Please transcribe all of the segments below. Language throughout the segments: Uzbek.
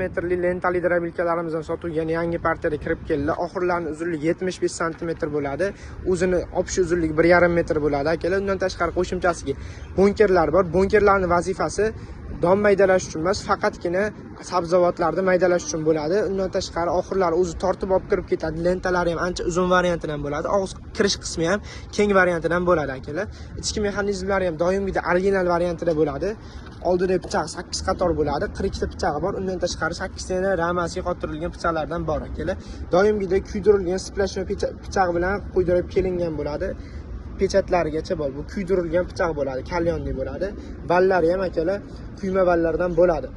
Metrli lentali дробилка larimizdan sotuvga yangi partiyada kirib keldi. Oxirlarini uzunligi 75 santimetr bo'ladi. O'zini общий uzunligi 1,5 metr bo'ladi, akalar. Undan tashqari qo'shimchasiga bunkerlar bor. Bunkerlarning vazifasi don maydalash uchun emas, faqatgina sabzavotlarni maydalash uchun bo'ladi. Undan tashqari oxirlari o'zi tortib olib kirib ketadi. Lentalari ham ancha uzun variantidan bo'ladi. Og'iz kirish qismi ham keng variantidan bo'ladi, akalar. Ichki mexanizmlari ham doimgidek original variantida bo'ladi. Oldida pichoq 8 qator bo'ladi. 42 ta pichog'i bor. Undan tashqari 8 tana ramasiga qotirilgan pichoqlardan bor, akalar. Doimgidek kuydirilgan сплошной pichoq bilan quydirib kelingan bo'ladi. Pechatlarigacha bor. Bu kuydirilgan pichoq bo'ladi, каленый bo'ladi. Vallari ham, akalar, kuyma vallardan bo'ladi.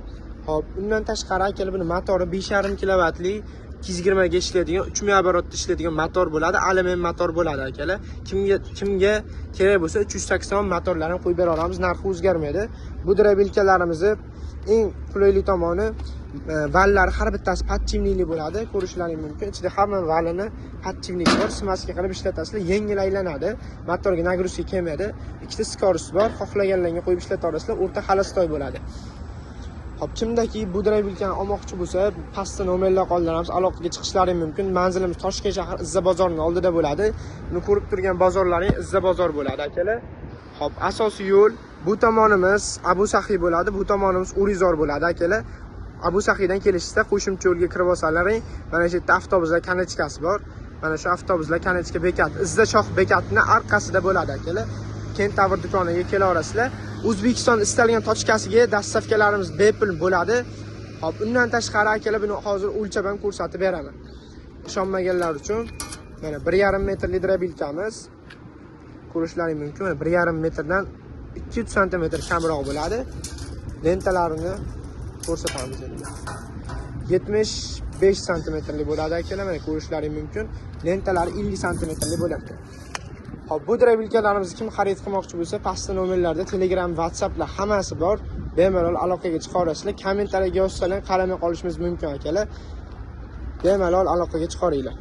Xo'p, undan tashqari, akalar, buni motori 5,5 kilovatli 220 ga ishlaydigan, 3000 оборот da ishlaydigan motor bo'ladi. Alumin motor bo'ladi, akalar. Kimga kerak bo'lsa, 380 motorlarni qo'yib bera olamiz, narxi o'zgarmaydi. Bu дробилка larimizni eng qulayli tomoni vallari har bittasi подшипник li bo'ladi. Ko'rishlaring mumkin. Ichida hamma valini подшипник i bor. Смазка qilib ishlatasizlar, yengil aylanadi. Motorga нагрузка kelmaydi. Ikkita скорость bor. Xohlaganlarga qo'yib ishlata olasizlar. O'rta холостой bo'ladi. Xo'p, kimdaki bu дробилка ni olmoqchi bo'lsa, pastda nomerlar qoldiramiz, aloqaga chiqishlari mumkin. Manzilimiz Toshkent shahar, Izza bozorining oldida bo'ladi. Buni ko'rib turgan bozorlaring Izza bozor bo'ladi, akalar. Xo'p, asosiy yo'l bu tomonimiz Abu Saxiy bo'ladi, bu tomonimiz Urizor bo'ladi, akalar. Abu Saxiydan kelishsa, qo'shimcha yo'lga kirib olsalaring, mana shu yerda avtobuslar конечка si bor. Mana shu avtobuslar конечка bekat, Izza shoh bekatini orqasida bo'ladi, akalar. Kentavr do'koniga kela olasizlar. O'zbekiston istalgan точка siga доставка larimiz bepul bo'ladi. Xo'p, undan tashqari, akalar, buni hozir o'lchab ham ko'rsatib beraman. Ishonmaganlar uchun mana 1,5 metrli дробилка miz ko'rishlaring mumkin. Mana 1,5 metrdan 200 santimetr kamroq bo'ladi. Lentalarini ko'rsatamiz endi. 75 santimetrli bo'ladi, akalar, mana ko'rishlaring mumkin. Lentalari 50 santimetrli bo'lyapti. Xo'p, bu дробилка larimizni kim xarid qilmoqchi bo'lsa, pastda nomerlarda Telegram, WhatsApplar hammasi bor. Bemalol aloqaga chiqa olasizlar. Kommentariyaga yozsalar qaramay qolishimiz mumkin, akalar. Bemalol aloqaga chiqaringlar.